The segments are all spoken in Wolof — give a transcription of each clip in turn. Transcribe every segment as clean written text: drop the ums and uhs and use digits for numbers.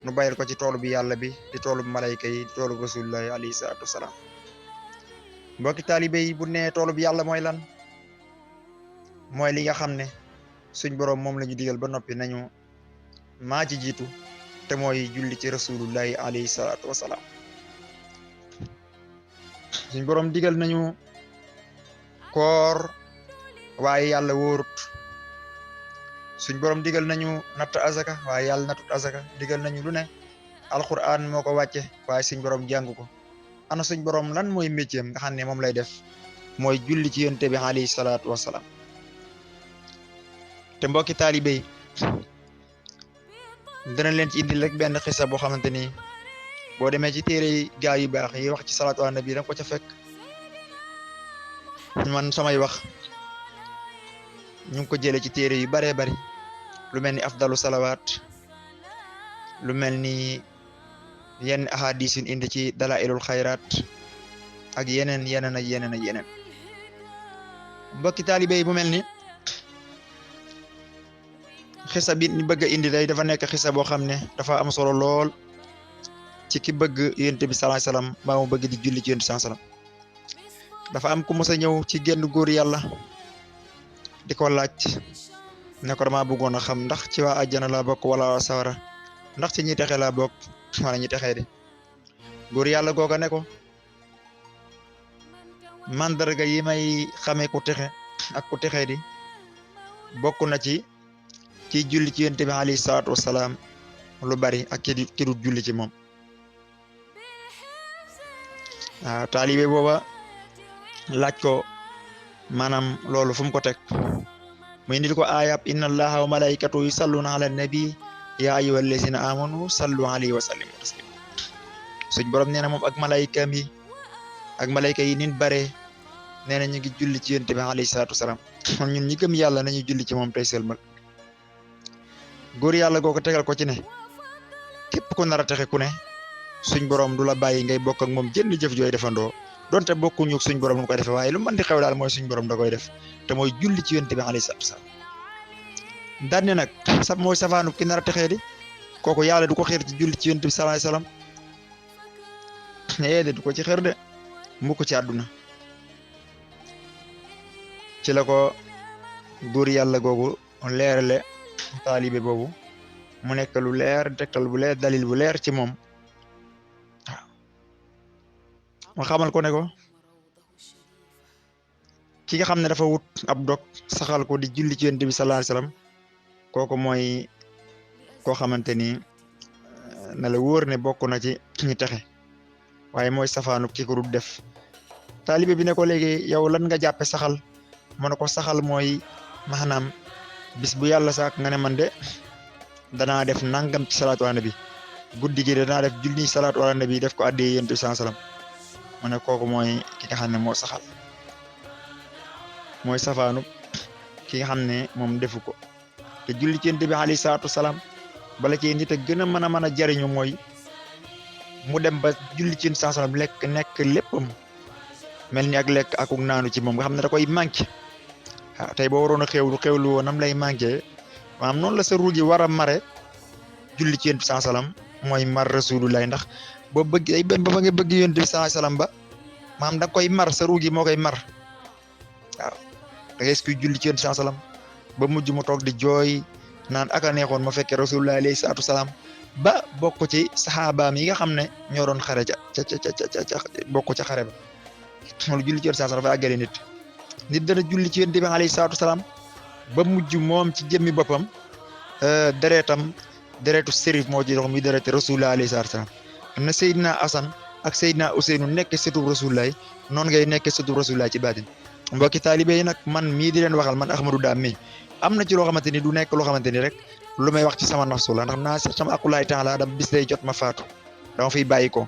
nu bàyyil ko ci toolu bi yàlla bi di toolu malayka yi di toolu rasulullahi alayhi salaatu wasalaam. mbokki taalibe yi bu nee toolu bi yàlla mooy lan mooy li nga xam ne suñ boroom moom la ñu digal ba noppi nañu maa ci jiitu te mooy julli ci rasulullahi alayhi salaatu wasalaam. suñ boroom digal nañu koor waaye yàlla wóorut. suñ boroom digal nañu natt azaka waaye yàlla natut azaka. digal nañu lu ne alquran moo ko wàcce waaye suñ boroom jàng ko. ana suñ boroom lan mooy métier nga xam ne moom lay def mooy julli ci yonte bi alayhi salaatu wasalaam. te mbokki taalibe yi dana leen ci indil rek benn xisa boo xamante ni boo demee ci téere gaa yu baax yi wax ci salaatu ala nabi danga ko ca fekk. man samay wax ñu ngi ko jëlee ci téere yu baree bari lu mel ni afdalu salawaat lu mel ni yenn ahadis yu indi ci dalailul xayraat ak yeneen ak yeneen mbokki taalibe yi bu mel ni xisa bi ni bëgg a indi day dafa nekk xisa boo xam ne dafa am solo lool ci ki bëgg yonent bi sallallahu alayhi wasallam mbaa mu bëgg di julli ci yonent sallallahu alayhi wasallam. dafa am ku mos a ñëw ci genn góor yàlla di ko laaj ne ko dama bëggoon a xam ndax ci waa àjjana laa bokk wala waa sawara ndax ci ñi texe laa bokk wala ñi texee di. góor yàlla googa ne ko mandarga yi may xamee ku texe ak ku texee di bokk na ci julli ci yonent bi alayhi salaatu wasalaam lu bari ak ki du julli ci moom. waaw taalibe booba laaj ko maanaam loolu fu mu ko teg muy indil ko aayab inna allaha wa malaikatu yusalluna ala nabi ya ayyuhal lazina amanu sallu alayhi wa sallimu taslima. suñ borom nee na moom ak malayka yi nin bare nee na ñu ngi julli ci yonent bi alayhi salaatu wasalaam. ñun ñi gëm yàlla nañu julli ci moom tey sëlmal. góor yàlla googu tegal ko ci ne képp ku nar a texe ku ne suñ borom du la bàyyi ngay bokk ak moom jënd jëf jooy defandoo donte bokkuñu suñ borom nu koy defee waaye lu mën di xew daal mooy suñ borom da koy def te mooy julli ci yonent bi alayhi salaatu wasalaam. daan ne nag mooy safaanu ki nar a texee di kooku yàlla du ko xeer ci julli ci yonent bi sallallahu alayhi wasallam de du ko ci xeer de mukk ci àdduna. ci la ko góor yàlla googu leerale taalibe boobu mu nekk lu leer tegtal bu leer dalil bu leer ci moom. waaw ma xamal ko ne ko ki nga xam ne dafa wut ab dog saxal ko di julli ci yonent bi sallallahu alayhi wasallam kooku mooy koo xamante ni na la wóor ne bokk na ci ñi texe waaye mooy safaanu ki ko dul def. taalibe bi ne ko léegi yow lan nga jàppe saxal mu ne ko saxal mooy maanaam bis bu yàlla saak nga ne man de danaa def nangam ci salaatu ala nabi guddi gi danaa def julli salaatu ala nabi def ko addee yonent bi sallallahu alayhi wasallam mu ne kooku mooy ki nga xam ne moo saxal mooy safaanu ki nga xam ne moom defu ko. te julli ci yonent bi alayhi salaatu wasalaam bala ci nit a gën a mën a jariñu mooy mu dem ba julli ci yonent bi sallallahu alayhi wasallam nekk léppam mel ni ak lekk akuk naanu ci moom nga xam ne da koy manqué. waaw tey boo waroon a xewlu woon nam lay manqué maanaam noonu la sa ruugi war a mare julli ci yonent bi sallallahu alayhi wasallam mooy mar rasulullah ndax boo bëgg ay benn ba nga bëgg yonent bi sallallahu alayhi wasallam ba maanaam da koy mar sa ruugi moo koy mar. waaw da ngay kuy julli ci yonent bi sallallahu alayhi wasallam ba mujj mu toog di jooy naan aka neexoon ma fekkee rasulullah alayhi salaatu wasalaam ba bokk ci saxaabaam yi nga xam ne ñoo doon xare ca bokk ca xare ba. loolu julli ci yonent bi sallallahu alayhi wasallam dafa àggale nit dana julli ci yonent bi alayhi salaatu wasalaam ba mujj moom ci jëmmi boppam deretu sérif moo ci dox muy deretu rasulullah alayhi salaatu wasalaam. na Seydina Asan ak Seydina Useynu nekk sëtub rasulullah noonu ngay nekk sëtub rasulullah ci baatin. mbokki taalibe yi nag man mii di leen waxal man Ahmadou Dame mi am na ci loo xamante ni du nekk loo xamante ni rek lu may wax ci sama nafsu la ndax naa seet sama akulaay taala dam bis day jot ma faatu dama fiy bàyyi ko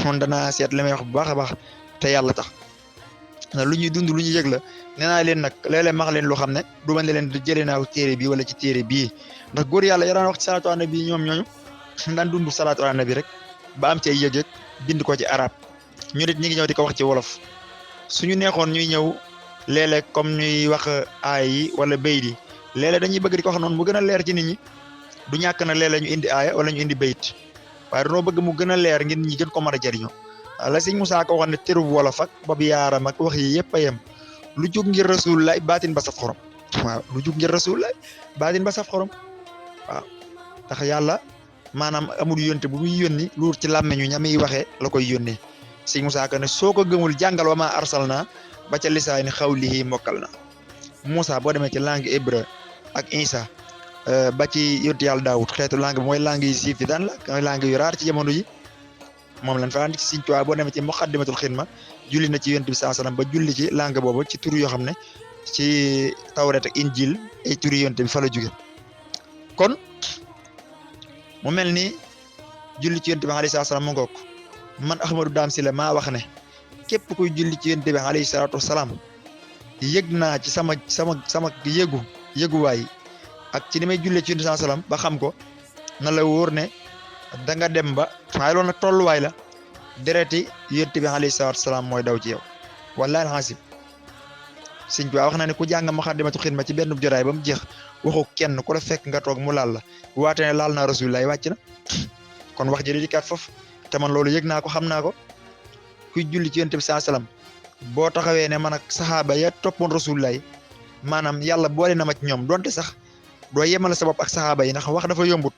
kon danaa seet li may wax bu baax a baax te yàlla tax. lu ñuy dund lu ñuy yëg la nee naa leen nag léeg-léeg max leen loo xam ne du ma ne leen jëlee naa téere bi wala ci téere bii ndax góor yàlla ya daan wax ci salaatu ala nabi ñoom ñooñu daan dund salaatu ala nabi rek ba am ci ay yëg-yëg bind ko ci arab ñu nit ñi ngi ñëw di ko wax ci wolof suñu neexoon ñuy ñëw léeg-léeg comme ñuy wax aay yi wala bayit yi léeg-léeg dañuy bëgg di ko wax noonu mu gën a leer ci nit ñi du ñàkk na léeg-léeg ñu indi aaya wala ñu indi bayit waaye dañoo bëgg mu gën a leer ngeen ñi gën ko mën a jëriñoo la sëñ Moussa ko waxoon ne tëru wolof ak bob yaaram ak wax yi yëpp a yem lu jug ngir rasulullah baatin ba saf xorom waaw lu jug ngir rasulullah baatin ba saf xorom waaw tax yàlla maanaam amul yónte bu muy yónni lu ci làmmeñu ñamiy waxee la koy yónnee sëñ Moussa Ka ne soo ko gëmul jàngal wa ma arsalna ba ca lisaani xawlihi mokkal na Moussa boo demee ci langue hébreu ak Isa ba ci yonent yàlla Daawud xeetu langue bi mooy langue yi siif yi daan la mooy langue yu raar ci jamono ji moom lañ fa andi ci Sëñ Tuubaa boo demee ci muqaddimatul xidma julli na ci yonent bi sallallahu alayhi wasallam ba julli ci langue boobu ci tur yoo xam ne ci Tawreet ak Injil ay turi yonent bi fa la jóge kon mu mel ni julli ci yonent bi alayhi salaam mu ngoog man Ahmadou Dame Sylla maa wax ne képp kuy julli ci yonent bi alayhi salaatu wasalaam yëg naa ci sama yëguwaay ak ci ni may jullee ci yonent bi salaam ba xam ko na la wóor ne da nga dem ba waaye loolu nag tolluwaay la dereti yonent bi alayhi salaatu wasalaam mooy daw ci yow wallaahi alxasib sëñ bi wax na ne ku jàng Muqaddimatu Xidma ci benn jotaay ba mu jeex waxu kenn ku la fekk nga toog mu laal la waate ne laal naa Rasulullah wàcc na kon wax ji di kat foofu te man loolu yëg naa ko xam naa ko kuy julli ci yonent bi sallallahu alayhi wasallam boo taxawee ne man ak saxaaba ya toppoon Rasulullah maanaam yàlla boole na ma ci ñoom donte sax doo yemale sa bopp ak saxaaba yi ndax wax dafa yombut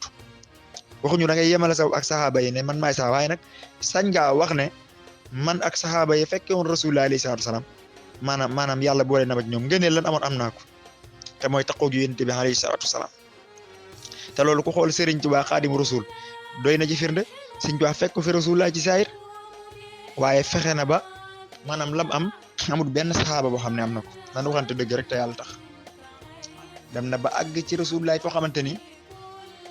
waxuñu da ngay yemale sa bopp ak saxaaba yi ne man maay sax waaye nag sañ ngaa wax ne man ak saxaaba yi fekke woon Rasulullah alayhi salaatu wasalaam maanaam yàlla boole na ma ci ñoom ngëneel lan amoon am naa ko te mooy taqoo gi yonent bi alayhi salaatu wasalaam te loolu ku xool Serigne Touba Xaadimu Rasul doy na ci firnde Serigne Touba fekk ko fi Rasulullah ci saayir waaye fexe na ba maanaam lam am amul benn saxaaba boo xam ne am na ko nan waxante dëgg rek te yàlla tax dem na ba àgg ci Rasulullah foo xamante ni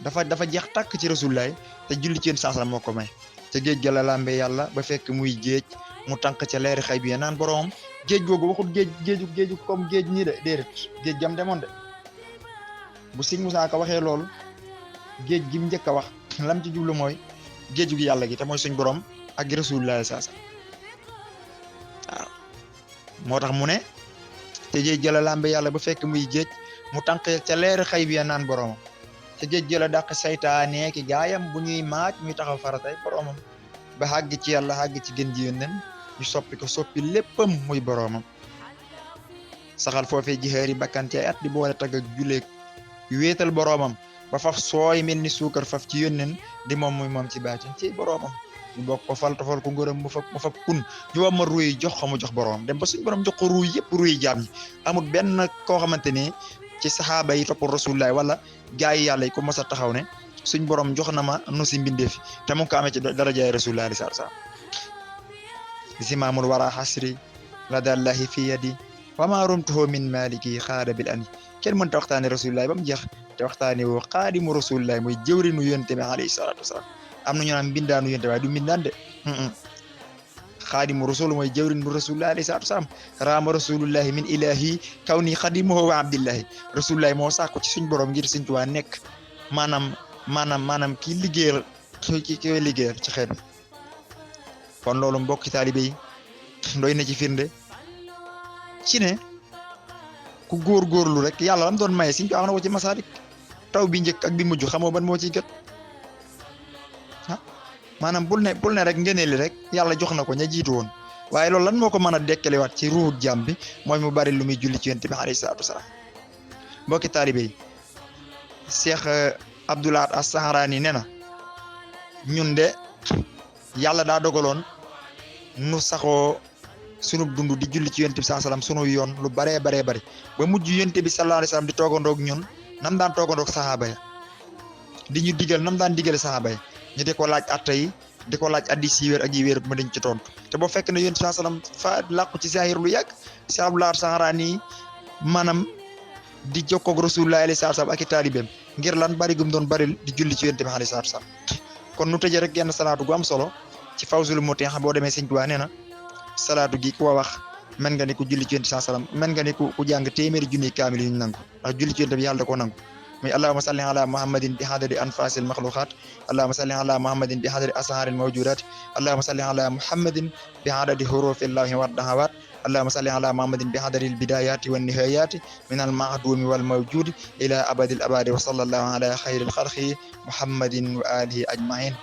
dafa jeex tàkk ci Rasulullah te julli ci yéen saasam moo ko may te géej ga la lambee yàlla ba fekk muy géej mu tànk ca leeri xay bi naan boromam géej googu waxul géeju comme géej nii de déedéet géej gam demoon de bu Sëñ Musaa Ka waxee loolu géej gi mu njëkk a wax lam ci jublu mooy géeju gi yàlla gi te mooy suñ borom ak Rasulullah saasa waaw moo tax mu ne te géej ga la lambee yàlla ba fekk muy géej mu tànk ca leeri xay bi naan boromam te géej gi la dàq saytaane ki gaayam bu ñuy maaj muy taxaw faratay boromam ba xàgg ci yàlla xàgg ci gën ji yónneen ñu soppi léppam muy boroomam saxal foofee jixeeri bakkan ci ay at di boole tagg ak juleeg wéetal boroomam ba faf sooy mel ni suukar faf ci yónneen di moom muy moom ci baatin ci boroomam ñu bokk ko fal tofal ko ngërëm mu fab kun ñu war ma ruuy jox ko mu jox boroomam dem ba suñ borom jox ko ruuy yëpp ruuy jaam ñi amul benn koo xamante ni ci saxaaba yi topp Rasulullah wala gaa yi yàlla yi ko mos a taxaw ne suñ borom jox na ma nu si mbindeef te mu ngi ko amee ci darajaay Rasulullah sallallahu alayhi wasallam zimaamul wara xasri la dallahi fi yadi wa ma rumtuhu min maliki xaada bil ani kenn mënta waxtaane Rasulullah ba mu jeex te waxtaane woo xaadimu Rasulullah mooy jëwrinu yonte bi alayhi salaatu wasalaam am na ñu naan mbindaanu yonte waaye du mbindaan de xaadimu rasul mooy jëwrinu Rasulullah alayhi salaatu wasalaam raama rasulullahi min ilahi kaw ni xadimuhu wa abdillahi Rasulullah moo sàkku ci suñ borom ngir Sëñ Tuubaa nekk maanaam kii liggéeyal ki liggéeyal ci xeet bi kon loolu mbokki taalibe yi doy na ci firnde ci ne ku góorgóorlu rek yàlla lam doon maye Sëñ Tuubaa wax na ko ci Masaalik taw bi njëkk ak bi mujj xamoo ban moo ciy gët maanaam bul ne rek ngëneeli rek yàlla jox na ko ña jiitu woon waaye loolu lan moo ko mën a dekkaliwaat ci ruuxu jaam bi mooy mu bari lu muy julli ci yonent bi alayhi salaatu wasalaam mbokki taalibe yi Cheikh Abdoul Ahad As-Saharani nee na ñun de yàlla daa dogaloon nu saxoo sunu dund di julli ci yonent bi sallallahu alayhi wasallam sunu yoon lu baree bari ba mujj yonent bi sallallahu alayhi wasallam di toogandoog ñun nam daan toogandoog saxaaba ya di ñu digal nam daan digale saxaaba ya ñu di ko laaj atta yi di ko laaj addis yi wér ak yi wér ma dañ ci tontu te boo fekk ne yonent bi sallallahu alayhi wasallam fa làqu ci zahir lu yàgg Cheikh Abdoul Ahad As-Saharani maanaam di jokkoog Rasulullah alayhi wasallam ak i taalibeem ngir lan bari gum doon bari di julli ci yonent bi alayhi wasallam kon nu tëjee rek genn salaatu gu am solo ci Fawzul Mutiin boo demee Sëñ Tuubaa nee na salaatu gi ku wax mën nga ni ku julli ci yonent bi sallam mën nga ni ku jàng téeméeri junni kaamil yu ñu nangu ndax julli ci yonent bi yàlla da koo nangu muy allahumma salli ala muhammadin bi hadadi anfasil makhluqat allahumma salli ala muhammadin bi hadadi asharil mawjudat allahumma salli ala muhammadin bi hadadi hurufillahi wa dahawat اللهم صل على محمد بحضر البدايات والنهايات من المعدوم والموجود إلى أبد الأبد وصلى الله على خير الخلق محمد وآله أجمعين